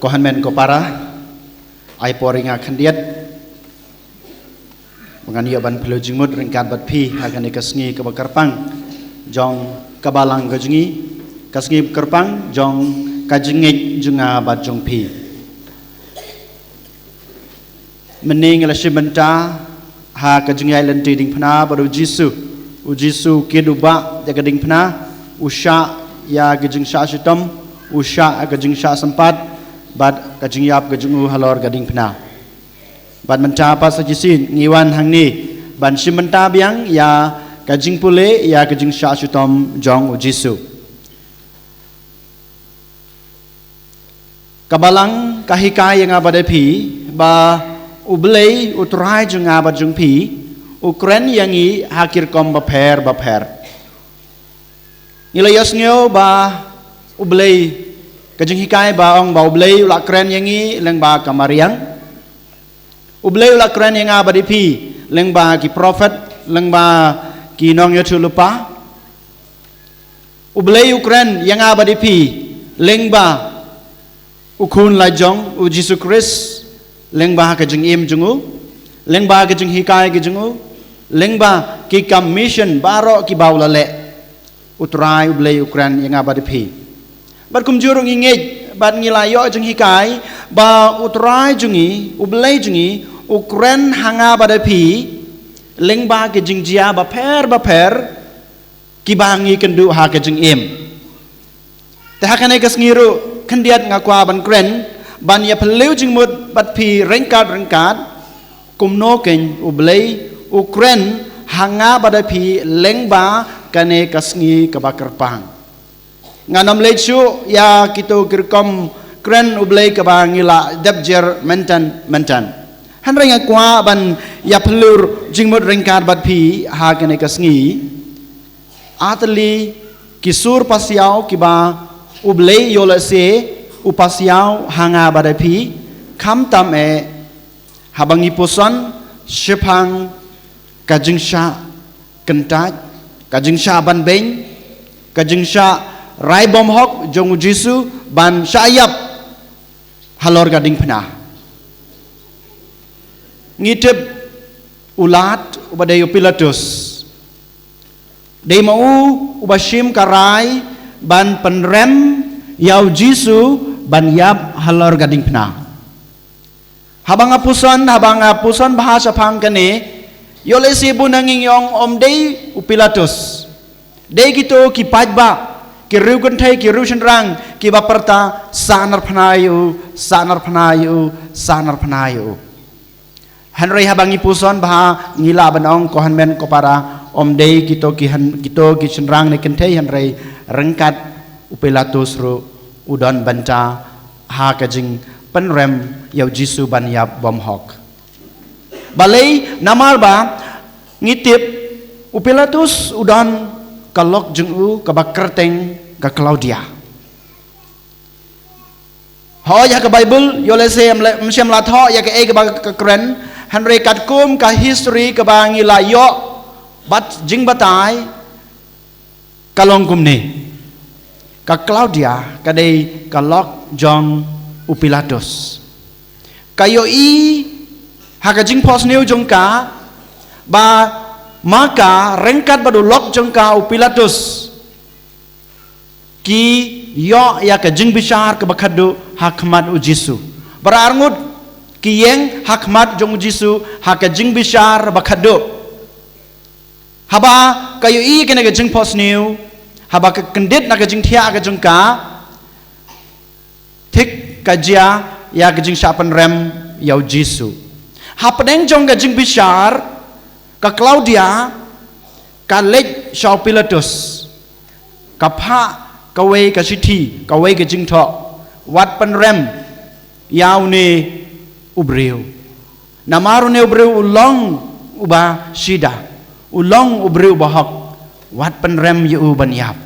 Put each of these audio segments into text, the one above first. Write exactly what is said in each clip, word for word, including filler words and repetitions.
Ko hynmen ko para, ai por ïa nga khyndiat ba ngan ïoh ban phylliew jingmut ryngkat bad phi ha kane ka sngi kaba kyrpang jong ka balang ka jong ngi, ka sngi kyrpang jong ka jingngeit jong nga bad jong phi. Mynne ngi la shim bynta ha ka jingïaid lynti diengphna bad u Jisu. U Jisu u kit u bah ïa ka diengphna, u shah ïa ka jingshah shitom, u shah ïa ka jingshah sympat bad ka jingïap ka jong u halor ka diengphna. Bad mynta pat sa shisien ngi wan hangne ban shim bynta biang ïa ka jingpule ïa ka jingshah shitom jong u Jisu. Ka balang ka hikai ïa nga bad ïa phi ba U Blei U Trai jong nga bad jong phi u kren ïa ngi ha ki rukom bapher bapher. Ngi la ïohsngew ba U Blei, ka jinghikai ba ong ba U Blei u la kren ïa ngi lyngba ka mariang. U Blei u la kren ïa nga bad ïa phi lyngba ki prophet, lyngba ki nongïathuhlypa. U Blei u kren ïa nga bad ïa phi lyngba u khun lajong u Jisu Khrist, lyngba ka jingim jong u, lyngba ka jinghikai ka jong u, lyngba ki kam mission baroh kiba u la leh. U Trai U Blei u kren ïa nga bad ïa phi. Bad kumjuh ruh ngi ngeit bad ngi la ïoh jinghikai ba U Trai jong ngi, U Blei jong ngi, u kren ha nga bad ïa phi lyngba ki jingjia bapher bapher kiba ngi kynduh ha ka jingim. Te ha kane ka sngi ruh khyndiat nga kwah ban kren ban ïa phylliew jingmut bad phi ryngkat ryngkat kumno kein U Blei u kren ha nga bad ïa phi lyngba kane ka sngi kaba kyrpang. Ngan ym leit shuh ïa kito ki rukom kren U Blei kaba ngi la dep jer mynta mynta. Hynrei nga kwah ban ïa phylliew jingmut ryngkat bad phi ha kane ka sngi. Atylli ki sur pasiaw kiba U Blei ïoh lehse u pasiaw ha nga bad ïa phi, khamtam eh haba ngi puson shaphang ka jingshah kyntait, ka jingshah ban beiñ, ka jingshah rai bymhok jong u Jisu ban shah ïap halor ka diengphna. Ngi tip u Lat uba dei u Pilatus. Dei ma u uba shim ka rai ban pynrem ïa u Jisu ban ïap halor ka diengphna. Haba nga puson, haba nga puson bha shaphang kane, ïoh lehse bun na ngi ngi ong ym dei u Pilatus. Dei kito ki paidbah, ki riewkynthei, ki riewshynrang kiba pyrta sa narphna ïa u, sa narphna ïa u, sa narphna ïa u. Hynrei haba ngi puson bha ngi lah ban ong ko hynmen ko para ym dei kito ki hyn-, kito ki shynrang ne kynthei hynrei ryngkat u Pilatus ruh u don bynta ha ka jingpynrem ïa u Jisu ban ïap bymhok. Balei namar ba ngi tip u Pilatus u don ka lok jong u kaba kyrteng ka Klaudia. Hooid ha ka Baibl ïoh lehse ym le-, ym shym la thoh ïa kaei kaba ka kren, hynrei katkum ka history kaba ngi la ïoh bad jingbatai ka long kumne. Ka Klaudia ka dei ka lok jong u Pilatus. Ka ïohi ha ka jingphohsniew jong ka ba ma ka ryngkat bad u lok jong ka u Pilatus ki ïoh ïa ka jingbishar kaba khadduh ha khmat u Jisu. Baroh arngut ki ïeng ha khmat jong u Jisu ha ka jingbishar ba khadduh. Haba ka ïohi kane ka jingphohsniew, haba ka kyndit na ka jingthiah ka jong ka, thik ka jia ïa ka jingshah pynrem ïa u Jisu. Hapdeng jong ka jingbishar, ka Klaudia ka leit sha u Pilatus, ka phah kawei ka shithi, kawei ka jingthoh, wat pynrem ïa une u briew. Namar une u briew u long uba shida, u long u briew uba hok, wat pynrem ïa u ban ïap.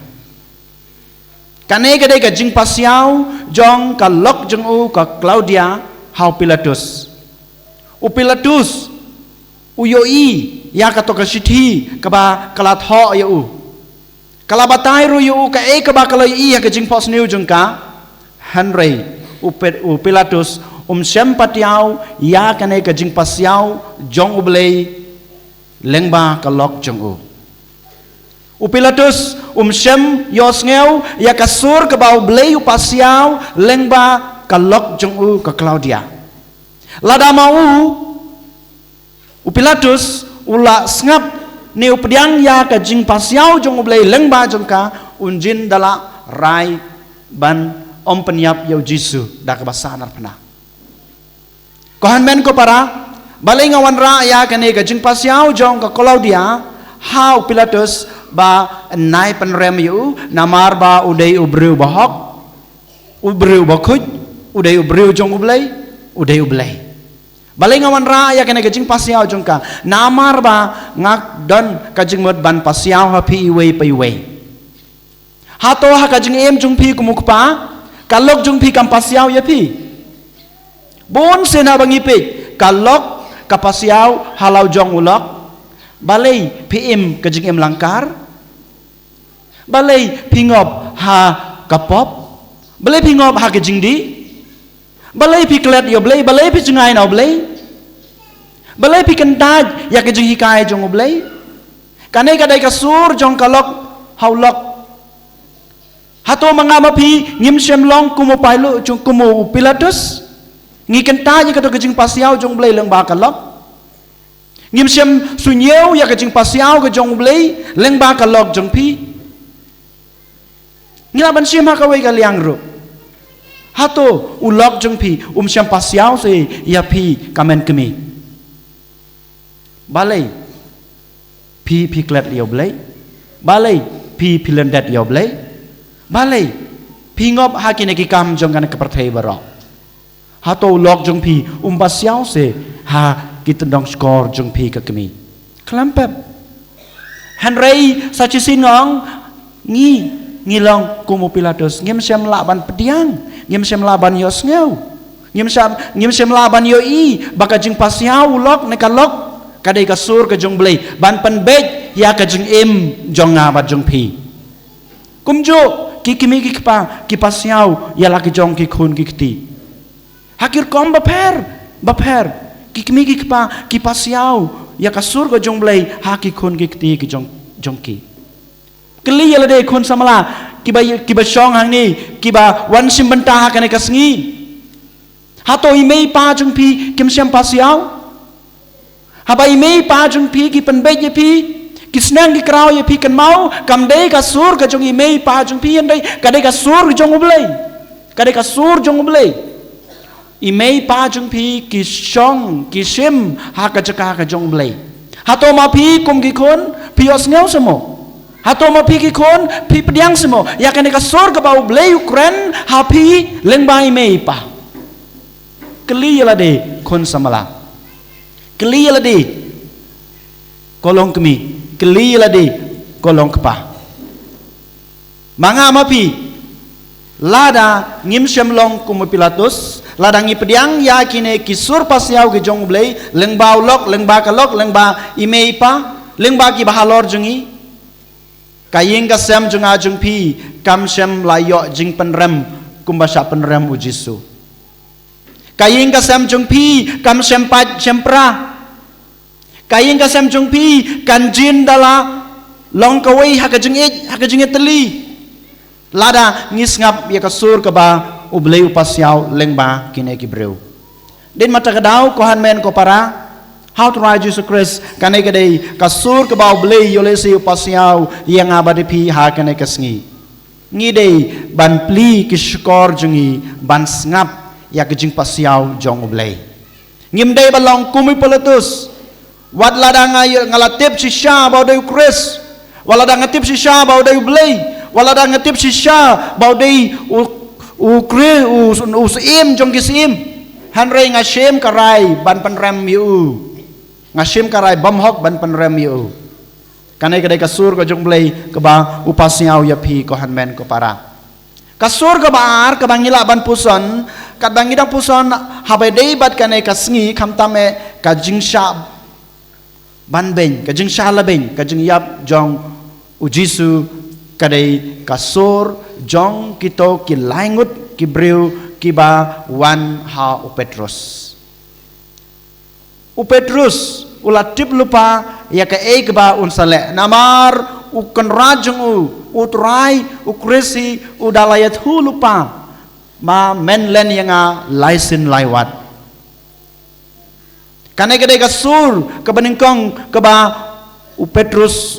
Kane ka dei ka jingpasiaw jong ka lok jong u ka Klaudia ha u Pilatus. U Pilatus u ïohi ïa kato ka shithi kaba ka la thoh ïa u. Ka la batai ruh ïa u kaei kaba ka la ïohi ha ka jingphohsniew jong ka. Hynrei U Pi-, u Pilatus um shym patiaw ïa kane ka jingpasiaw jong U Blei lyngba ka lok jong u. U Pilatus um shym ïohsngew ïa ka sur kaba U Blei u pasiaw lyngba ka lok jong u ka Klaudia. Lada ma u, u Pilatus u la sngap ne u pdiang ïa ka jingpasiaw jong U Blei lyngba jong ka, un jin da la rai ban ym pynïap ïa u Jisu da kaba sahnarphna. Ko hynmen ko para, balei nga wanrah ïa kane ka jingpasiaw jong ka Klaudia ha u Pilatus ba yn nai pynrem ïa u, namar ba u dei u briew bahok, u briew bakhuid, u dei u briew jong U Blei, u dei U Blei. Balei nga wanrah ïa kane ka jingpasiaw jong ka, namar ba nga don ka jingmut ban pasiaw ha phi iwei pa iwei. Hato ha ka jingim jong phi kum u kpa, ka lok jong phi kam pasiaw ïa phi? Bun sien haba ngi peit, ka lok ka pasiaw ha la u jong u lok. Balei phi im ka jingim langkar? Balei phi ngop ha ka pop? Balei phi ngop ha ka jingdih? Balei phi klet ïa U Blei? Balei phi jngai na U Blei? Balei phi kyntait ïa ka jinghikai jong U Blei? Kane ka dei ka sur jong ka lok ha u lok. Hato ma nga ma phi ngim shym long kum u Pilatus, jong kum u Pilatus? Ngi kyntait ïa kato ka jingpasiaw jong U Blei lyngba ka lok. Ngim shym suñiew ïa ka jingpasiaw ka jong U Blei lyngba ka lok jong phi. Ngi lah ban shim ha kawei ka liang ruh. Hato u lok jong phi um shym pasiaw seh ïa phi ka men kmie? Balei phi, phi klet ïa U Blei? Balei phi, phi lyndet ïa U Blei? Balei phi ngop ha kine ki kam jong kane ka pyrthei baroh? Hato u lok jong phi um pasiaw seh ha ki tyndong shkor jong phi ka kmie? Khlem pep. Hynrei sa shisien nga ong, ngi, ngi long kum u Pilatus, ngim shym lah ban pdiang, ngim shym lah ban ïohsngew, ngim shym, ngim shym lah ban ïohi ba ka jingpasiaw u lok ne ka lok ka dei ka sur ka jong U Blei ban pynbeit ïa ka jingim jong nga bad jong phi. Kumjuh ki kmie ki kpa ki pasiaw ïa la ki jong ki khun ki kti. Ha ki rukom bapher bapher, ki kmie ki kpa ki pasiaw ïa ka sur ka jong U Blei ha ki khun ki kti ki jong, jong ki. Kylli ïa lade khun samla kiba, kiba shong hangne, kiba wan shim bynta ha kane ka sngi. Hato i mei i pa jong phi kim shym pasiaw? Haba i mei i pa jong phi ki pynbeit ïa phi, ki sneng ki kraw ïa phi, kynmaw, kam dei ka sur ka jong i mei i pa jong phi, hynrei ka dei ka sur jong U Blei. Ka dei ka sur jong U Blei. I mei i pa jong phi ki shong, ki shim ha ka jaka ka jong U Blei. Hato ma phi kum ki khun phi ïohsngew seh mo? Hato ma phi ki khun phi pdiang seh mo ïa kane ka sur kaba U Blei u kren ha phi lyngba i mei i pa? Kylli ïa lade khun samla. Kylli ïa lade ko long kmie. Kylli ïa lade ko long kpa. Ma nga ma phi, lada ngim shym long kum u Pilatus, lada ngi pdiang ïa kine ki sur pasiaw ki jong U Blei lyngba u lok, lyngba ka lok, lyngba i mei i pa, lyngba kiba halor jong ngi, ka ïing ka sem jong nga jong phi kam shym la ïoh jingpynrem kumba shah pynrem u Jisu. Ka ïing ka sem jong phi kam shym pait shym pra. Ka ïing ka sem jong phi kan jin da la long kawei ha ka jingïeit, ha ka jingïeit tylli, lada ngi sngap ïa ka sur kaba U Blei u pasiaw lyngba kine ki briew. Dei namar kata ka daw, ko hynmen ko para, ha U Trai Jisu Khrist, kane ka dei ka sur kaba U Blei u la lehse u pasiaw ïa nga bad ïa phi ha kane ka sngi. Ngi dei ban plie ki shkor jong ngi ban sngap ïa ka jingpasiaw jong U Blei. Ngim dei ban long kum u Pilatus. Wat lada nga, nga la tip shisha ba u dei u Khrist, wat lada nga tip shisha ba u dei U Blei, wat lada nga tip shisha ba u dei u, u Khrist, u, u Syiem jong ki syiem, hynrei nga shim ka rai ban pynrem ïa u. Nga shim ka rai bymhok ban pynrem ïa u. Kane ka dei ka sur ka jong U Blei kaba u pasiaw ïa phi, ko hynmen ko para. Ka sur kaba ar kaba ngi lah ban puson, katba ngi dang puson, haba ïadei bad kane ka sngi, khamtam eh ka jingshah banbeiñ, ka jingshah labeiñ, ka jingïap jong u Jisu, ka dei ka sur jong kito ki lai ngut ki briew kiba wan ha u Petrus. U Petrus u la tip lypa ïa kaei kaba un sa leh, namar u Kynrad jong u, u Trai, u Khrist hi, u da la ïathuh lypa, ma men len ïa nga lai sien lai wat. Kane ka dei ka sur kaba nyngkong kaba u Petrus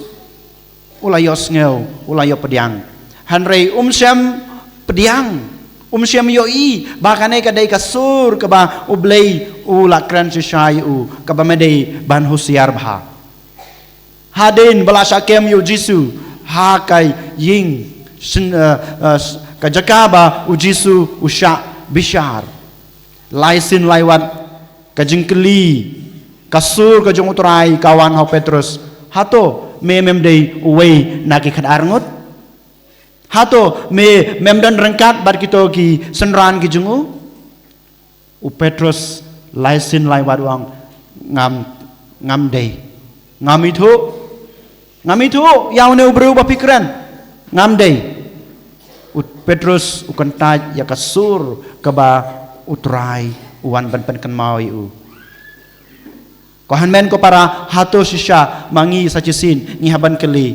u la ïohsngew, u la ïoh pdiang. Hynrei um shym pdiang, um shym ïohi ba kane ka dei ka sur kaba U Blei u la kren shisha ïa u, kaba me dei ban husiar bha. Hadien ba la shah kem ïa u Jisu ha ka ïing, shin, eh, eh, ka jaka ba u Jisu u shah bishar. Lai sien lai wat ka jingkylli, ka sur ka jong u Trai ka wan ha u Petrus. Hato me mem dei uwei na ki khatar ngut? Hato me mem don ryngkat bad kito ki synran ki jong u? U Petrus lai sien lai wat u ong, ngam, ngam dei. Ngam ithuh. Ngam ithuh ïa une u briew ba phi kren. Ngam dei. U Petrus u kyntait ïa ka sur kaba u Trai u wan ban pynkynmaw ïa u. Ko hynmen ko para, hato shisha ma ngi sa shisien ngi hap ban kylli,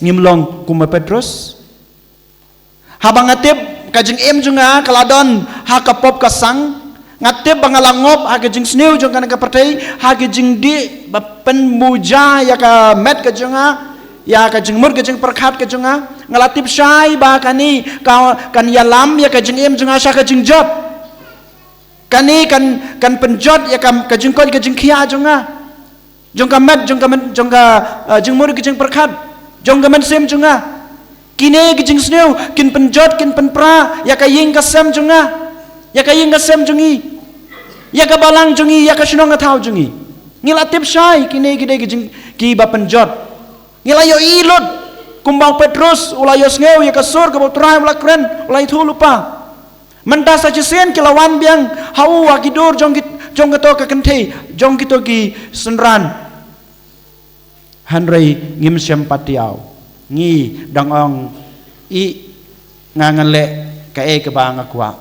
ngim long kum u Petrus? Haba nga tip ka jingim jong nga ka la don ha ka pop ka sang, nga tip ba nga la ngop ha ka jingsniew jong kane ka pyrthei, ha ka jingdih ba pynmuja ïa ka met ka jong nga, ïa ka jingmut ka jingpyrkhat ka jong nga. Nga la tip shai ba kane ka, kan ïalam ïa ka jingim jong nga sha ka jingjot. Kane kan, kan pynjot ïa ka, ka jingkoit ka jingkhiah jong nga, jong ka met, jong ka met, jong ka, eh, jingmut ka jingpyrkhat, jong ka mynsiem jong nga. Kine ki jingsniew kin pynjot, kin pynpra ïa ka ïing ka sem jong nga, ïa ka ïing ka sem jong ngi, ïa ka balang jong ngi, ïa ka shnong ka thaw jong ngi. Ngi la tip shai kine ki dei ki jing, kiba pynjot. Ngi la ïohi lut kumba u Petrus u la ïohsngew ïa ka sur kaba u Trai u la kren, u la ïathuh lypa. Mynta sa shisien ki la wan biang ha u ha ki dur jong ki, jong kato ka kynthei, jong kito ki synran. Hynrei ngim shym pat ïoh. Ngi dang ong, ï, nga ngan leh kaei kaba nga kwah.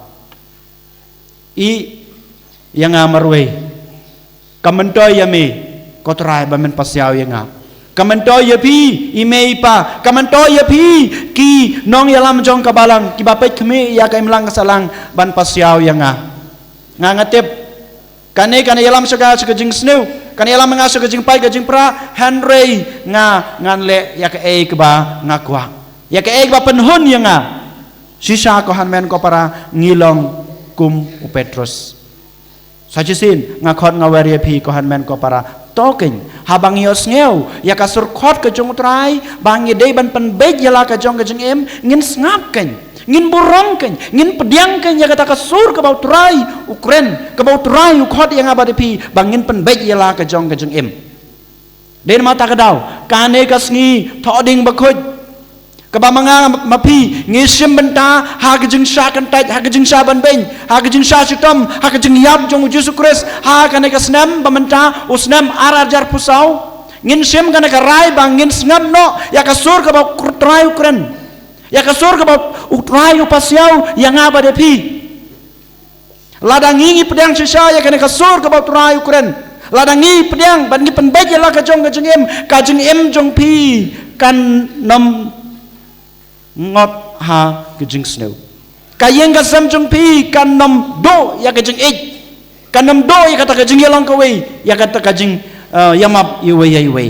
Ï, ïa nga marwei. Ka myntoi ïa me, ko Trai, ba men pasiaw ïa nga. Ka myntoi ïa phi, i mei i pa. Ka myntoi ïa phi, ki nongïalam jong ka balang, kiba peit khmih ïa ka imlang ka sahlang ban pasiaw ïa nga. Nga nga tip. Kane kan ïalam sha ka, sha ka jingsniew. Kan ïalam nga sha ka jingpait ka jingpra, hynrei nga ngan leh ïa kaei kaba nga kwah. Ïa kaei kaba pynhun ïa nga. Shisha ko hynmen ko para, ngi long kum u Petrus. Sa shisien nga khot nga wer ïa phi ko hynmen ko para, to keiñ, haba ngi ïohsngew ïa ka sur khot ka jong u Trai ba ngi dei ban pynbeit ïa la ka jong ka jingim, ngin sngap keiñ, ngin burom keiñ, ngin pdiang keiñ ïa kata ka sur kaba u Trai u kren, kaba u Trai u khot ïa nga bad ïa phi ba ngin pynbeit ïa la ka jong ka jingim. Dei namar kata ka daw, kane ka sngi Thohdieng Bakhuid, kaba ma nga ma phi ngi shim bynta ha ka jingshah kyntait, ha ka jingshah banbeiñ, ha ka jingshah shitom, ha ka jingïap jong u Jisu Khrist, ha kane ka snem ba mynta, u snem ar hajar arphew saw. Ngin shim kane ka rai ba ngin sngap noh ïa ka sur kaba u Trai u kren, ïa ka sur kaba u Trai u pasiaw ïa nga bad ïa phi. Lada ngi ngi pdiang shisha ïa kane ka sur kaba u Trai u kren, lada ngi pdiang bad ngi pynbeit ïa la ka jong ka jingim, ka jingim jong phi kan nym ngot ha ka jingsniew. Ka ïing ka sem jong phi kan nym duh ïa ka jingïeit, kan nym duh ïa kata ka jingïalong kawei, ïa kata ka jing, eh, ïamap iwei ïa iwei.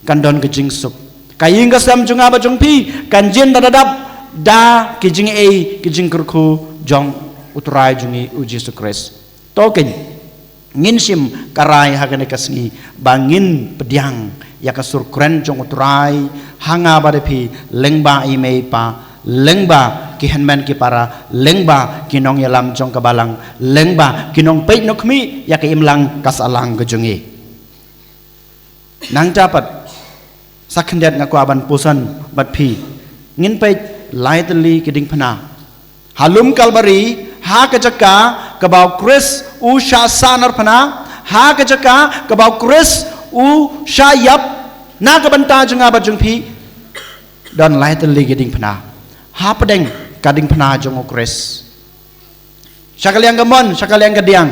Kan don ka jingsuk. Ka ïing ka sem jong nga bad jong phi kan jin da da dap da ki jingaiei, ki jingkyrkhu jong u Trai jong ngi u Jisu Khrist. To keiñ, ngin shim ka rai ha kane ka sngi ba ngin pdiang ïa ka sur kren jong u Trai ha nga bad ïa phi, lyngba i mei i pa, lyngba ki hynmen ki para, lyngba ki nongïalam jong ka balang, lyngba ki nongpeit nongkhmih ïa ka imlang ka sahlang ka jong ngi. Nangta pat, sa khyndiat nga kwah ban puson bad phi. Ngin peit lai tylli ki diengphna. Ha lum Kalbari, ha ka jaka kaba u Khrist u shah sahnarphna, ha ka jaka kaba u Khrist u shah ïap na ka bynta jong nga bad jong phi, don lai tylli ki diengphna. Hapdeng ka diengphna jong u Khrist, Sha ka liang ka mon, sha ka liang ka diang,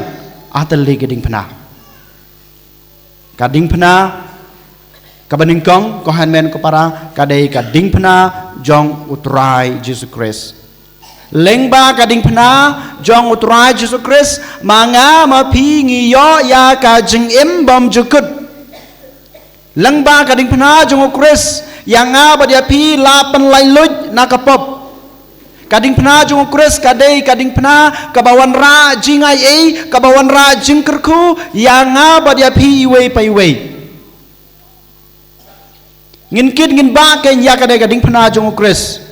artylli ka diengphna. Ka diengphna kaba nyngkong, ko hynmen ko para, ka dei ka diengphna jong U Trai Jisu Khrist. Lyngba ka diengphna jong U Trai Jisu Khrist, ma nga ma phi ngi ïoh ïa ka jingim bymjukut. Lyngba ka diengphna jong U Khrist, ïa nga bad ïa phi la pynlait luid na ka pop. Ka diengphna jong U Khrist ka dei ka diengphna kaba wanrah jingai ei, kaba wanrah jingkyrkhu ïa nga bad ïa phi iwei pa iwei. Ngin kit ngin bah kein ïa ka dei ka diengphna jong U Khrist.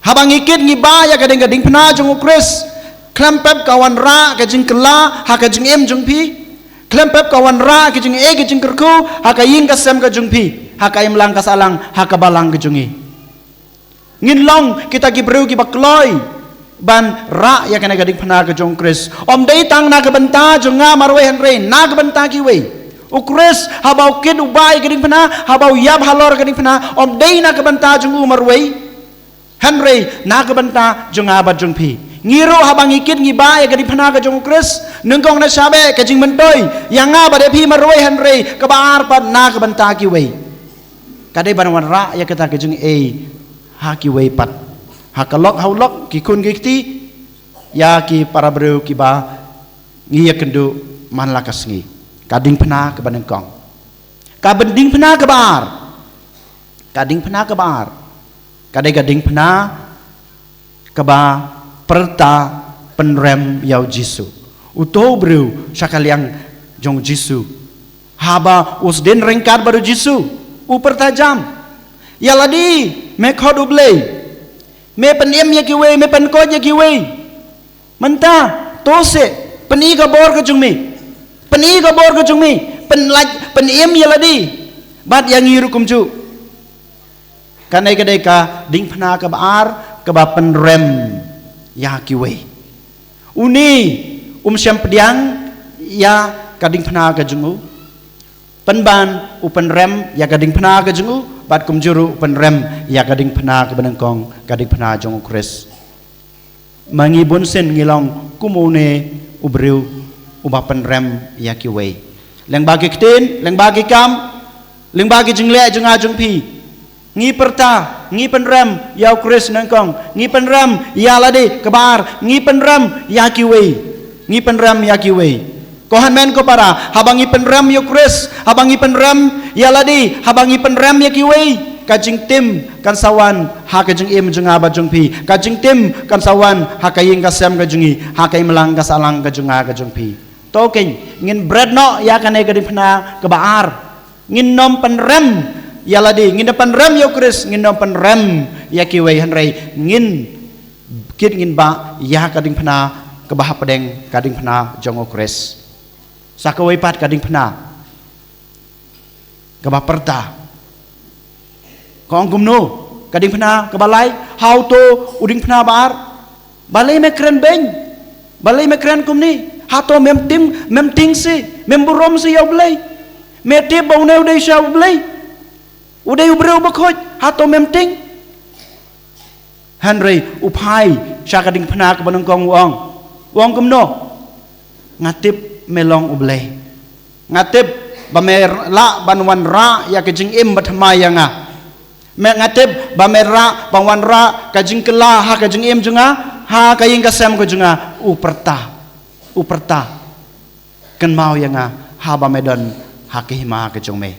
Haba ngi kit ngi bah ïa ka dei ka diengphna jong U Khrist, khlem pep ka wanrah ka jingkylla ha ka jingim jong phi, khlem pep ka wanrah ka jingeh ka jingkyrkhu ha ka ïing ka sem ka jong phi, ha ka imlang ka sahlang, ha ka balang ka jong ngi. Ngin long kita ki briew kiba kloi ban rah ïa kane ka diengphna ka jong U Khrist. Ym dei tang na ka bynta jong nga marwei hynrei na ka bynta kiwei. U Khrist haba u kit u bah ïa ka diengphna, haba u ïap halor ka diengphna, ym dei na ka bynta jong u marwei hynrei na ka bynta jong nga bad jong phi. Ngi ruh haba ngi kit ngi bah ïa ka diengphna ka jong U Khrist, nyngkong na shabeh ka jingmyntoi ïa nga bad ïa phi marwei hynrei kaba ar pat na ka bynta kiwei. Ka dei ban wanrah ïa kata ka jingeh ha kiwei pat, ha ka lok ha u lok, ki khun ki kti, ïa ki para briew kiba ngi ïakynduh man la ka sngi. Ka diengphna kaba nyngkong. Ka diengphna kaba ar. Ka diengphna kaba ar. Ka dei ka diengphna kaba pyrta pynrem ïa U Jisu. Uto u briew sha ka liang jong U Jisu, haba u sdien ryngkat bad U Jisu, u pyrta jam. Ïa lade me khot U Blei. Me pynim ïa kiwei, me pynkoit ïa kiwei. Mynta to seh, pyni ka bor ka jong me. Pyni ka bor ka jong me. Pynlait, pynim ïa lade bad ïa ngi ruh kumjuh. Kane ka dei ka diengphna kaba ar, kaba pynrem ïa kiwei. Une um shym pdiang ïa ka diengphna ka jong u. Pynban u pynrem ïa ka diengphna ka jong u, bad kumjuh ruh u pynrem ïa ka diengphna kaba nyngkong, ka diengphna jong U Khrist. Ma ngi bunsien ngi long kum une u briew uba pynrem ïa kiwei. Lyngba ki ktien, lyngba ki kam, lyngba ki jingleh jong nga jong phi, ngi pyrta, ngi pynrem ïa U Khrist nyngkong, ngi pynrem ïa lade, kaba ar, ngi pynrem ïa kiwei. Ngi pynrem ïa kiwei. Ko hynmen ko para, haba ngi pynrem ïa U Khrist, haba ngi pynrem ïa lade, haba ngi pynrem ïa kiwei, ka jingtim kan sa wan ha ka jingim jong nga bad jong phi. Ka jingtim kan sa wan ha ka ïing ka sem ka jong ngi, ha ka imlang ka sahlang ka jong nga ka jong phi. To kein, ngin bret noh ïa kane ka diengphna kaba ar. Ngin nym pynrem ïa lade, ngin da pynrem ïa U Khrist, ngin nym pynrem ïa kiwei hynrei ngin kit ngin bah ïa ka diengphna kaba hapdeng, ka diengphna jong U Khrist. Sa kawei pat ka diengphna kaba pyrta. Ka ong kumno, ka diengphna kaba lai, ha uto u diengphna ba ar. Balei me kren beiñ? Balei me kren kumne? Hato mem tim, mem tieng seh, mem burom seh ïa U Blei? Me tip ba une u dei sha U Blei, u dei u briew bakhuid, hato mem tieng? Hynrei u phai sha ka diengphna kaba nyngkong u ong. U ong kumno? Nga tip me long U Blei. Nga tip ba me lah ban wanrah ïa ka jingim ba thymmai ïa nga. Me, nga tip ba me lah ban wanrah ka jingkylla ha ka jingim jong nga, ha ka ïing ka sem ka jong nga. U pyrta, u pyrta. Kynmaw ïa nga haba me don ha ka hima ka jong me.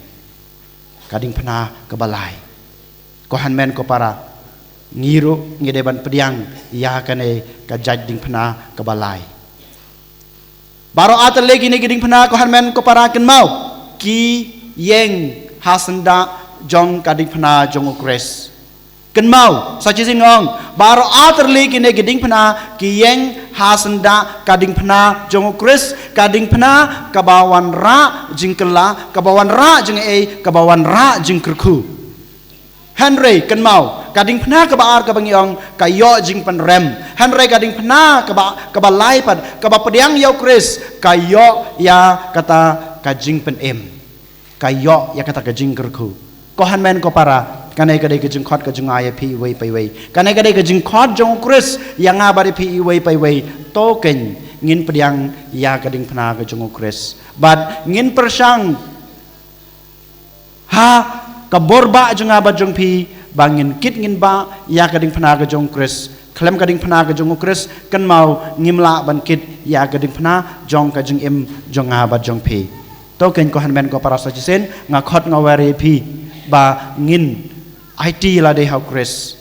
Ka diengphna kaba lai. Ko hynmen ko para, ngi ruh ngi dei ban pdiang ïa kane ka jait diengphna kaba lai. Baroh artylli kine ki diengphna, ko hynmen ko para, kynmaw, ki ïeng ha syndah jong ka diengphna jong U Khrist. Kynmaw, sa shisien nga ong, baroh artylli kine ki diengphna ki ïeng ha syndah ka diengphna jong U Khrist, ka diengphna kaba wanrah jingkylla, kaba wanrah jingaiei, kaba wanrah jingkyrkhu. Hynrei kynmaw, ka diengphna kaba ar kaba ngi ong, ka ïoh jingpynrem. Hynrei ka diengphna kaba, kaba lai pat, kaba pdiang ïa U Khrist, ka ïoh ïa kata ka jingpynim. Ka ïoh ïa kata ka jingkyrkhu. Ko hynmen ko para, kane ka dei ka jingkhot ka jong nga ïa phi iwei pa iwei. Kane ka dei ka jingkhot jong U Khrist ïa nga bad ïa phi iwei pa iwei. To keiñ ngin pdiang ïa ka diengphna ka jong u Khrist. Bad ngin pyrshang ha ka bor ba jong nga bad jong phi, ba ngin kit ngin bah ïa ka diengphna ka jong u Khrist. Khlem ka diengphna ka jong u Khrist, kynmaw ngim lah ban kit ïa ka diengphna jong ka jingim jong nga bad jong phi. To keiñ ko hynmen ko para sa shisien, nga khot nga wer ïa phi, ba ngin aiti lade ha u Khrist.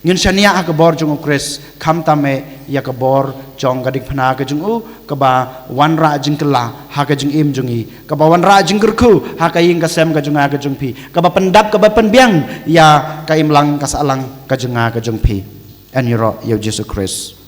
Ngin shaniah ha ka bor jong u Khrist, khamtam eh ïa ka bor jong ka diengphna ka jong u, kaba wanrah jingkylla ha ka jingim jong ngi, kaba wanrah jingkyrkhu ha ka ïing ka sem ka jong nga ka jong phi, kaba pyndap kaba pynbiang ïa ka imlang ka sahlang ka jong nga ka jong phi. Yn ïaroh ïa u Jisu Khrist.